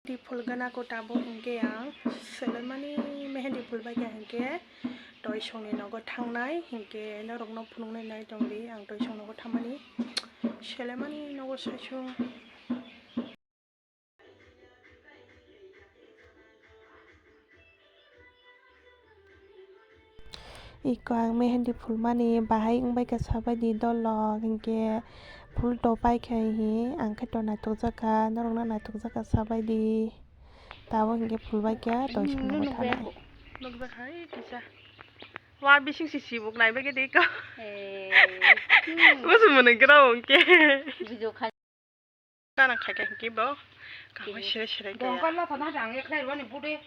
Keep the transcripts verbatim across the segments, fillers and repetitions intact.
Mehendi phul gana ko tabuk hinkhe ang selaimani mehendi phul bai kha hinkhe toisongni nogo thangnai hinkhe norokno phunuknai nai tongdi ang toisong nogo thammani selaimani nogo saichung. Iko ang mehendi phulmani bahai wngbai kha sabaidi dolok, hinkhe phul to paikha hi, ang khe to naithokjak kha, norokno naithokjak kha sabaidi. Tabuk hinkhe phulbai kha, toisong nogo thanai. Nukjak hai kisa. Wa bising si sibuk naibai khe de iko. Eh. Bwswk mwnwi gra wngkhe. Video kha. Gana khaikha hinkhe bo kaham sere sere khe. Dongkar ma thana ang ekhlai rwani bude.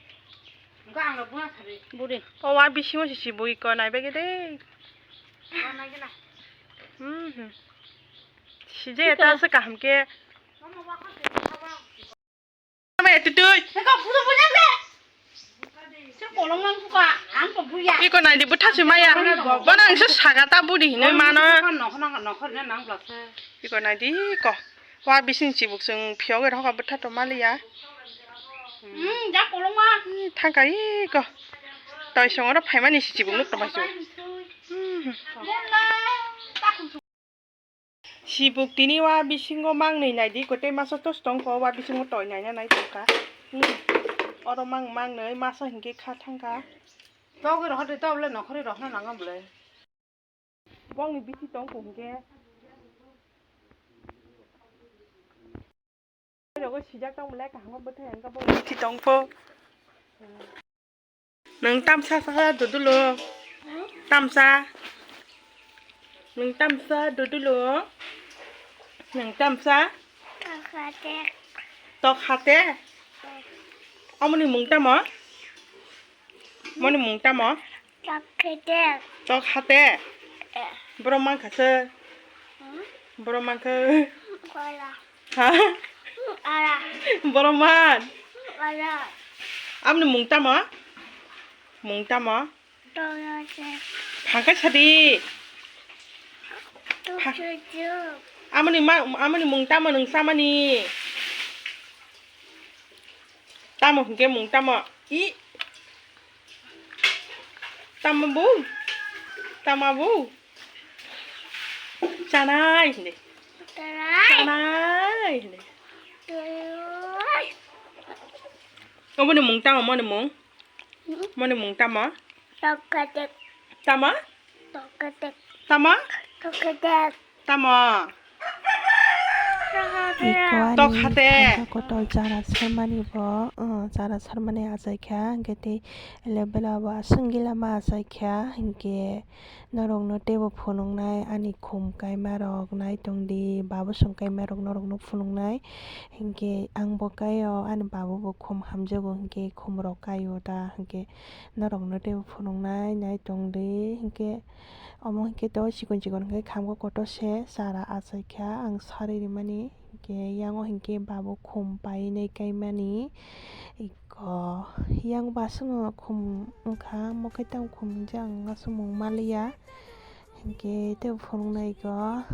Engka ang rwna thari. Bude. O wa bisingo si sibui ko naibai khe de. Wa nai gana. Hmm. Sije ta se kaham khe. Mama wa kha se kha ba. Mama etutui. Engka pura pura be. Iko naidi bwtha se maya. Bono ang se saga ta budi hinwi mano. Iko naidi ko. Wa bising chibuk chwng phiyogwi rokha bwtha to maliya. Thangka iko. Toisong oro phaimani si chibuk nuk tongmai chwng. Sibuk tini wa bisingo mangnwi naidi, kwtwi masa tos tongkho, wa bisingo toi naina nai tongkha. Hmm. Oro mang, mangnwi masa hinkhe kha thangkha. Togwi rohor de, tobole nokhorwi rohna nangam bole. Bongni bisi tongkho hinkhe. Rogo sijak tong belai kaham bwthai ang kabo. Tongpho. Nang tamsa sa dudulo. Tamsa. Nang tamsa dudulo. Nang tamsa. Tokhate. Tokhate. Amoni mung tamo? Moni mung tamo? Tok khete. Tok hate. Eh. Borok mang kha se. Hmm? Borok mang kha. Kola. Ha? Ara. Borok man. Ara. Amni mung tamo? Mung tamo? Tola se. Phangkai sadi. Tuk Ha. Tuk tuk. Amoni ma, amoni mung tamo nung samani? Tamo hinkhe mung tamo? I. Tamo bo? Tamo bo? Chanai hindi. Chanai. Chanai hindi. Chanai. Oboni mung tamo, moni mung? Hmm? Moni mung tamo? Tokhatek. Tamo? Tokhatek. Tamo? Tokhatek. Tamo? Iko ani Tok hate. Tangka kotor jara sarmani bo, uh, jara sarmani achaikha, hinkhe tei lebela bo aswk gila ma achaikha, hinkhe norokno teibo phunuknai ani khum kaima rok nai tongdi, babosong kaima rok norokno phunuknai, hinkhe ang bo kaio ani babu bo khum hamjago, hinkhe khum rok kaio ta, hinkhe norokno teibo phunuknai nai tongdi, hinkhe omo hinkhe to chikon chikon khe khamgo kotor se chara achaikha ang sarwi rimani, hinkhe yango hinkhe babu khum painai kaimani, iko yang bo aswkno khum wngkha, omo khe tamo khum hinjak ang aswk mung maliya, hinkhe teibo phunuknai iko.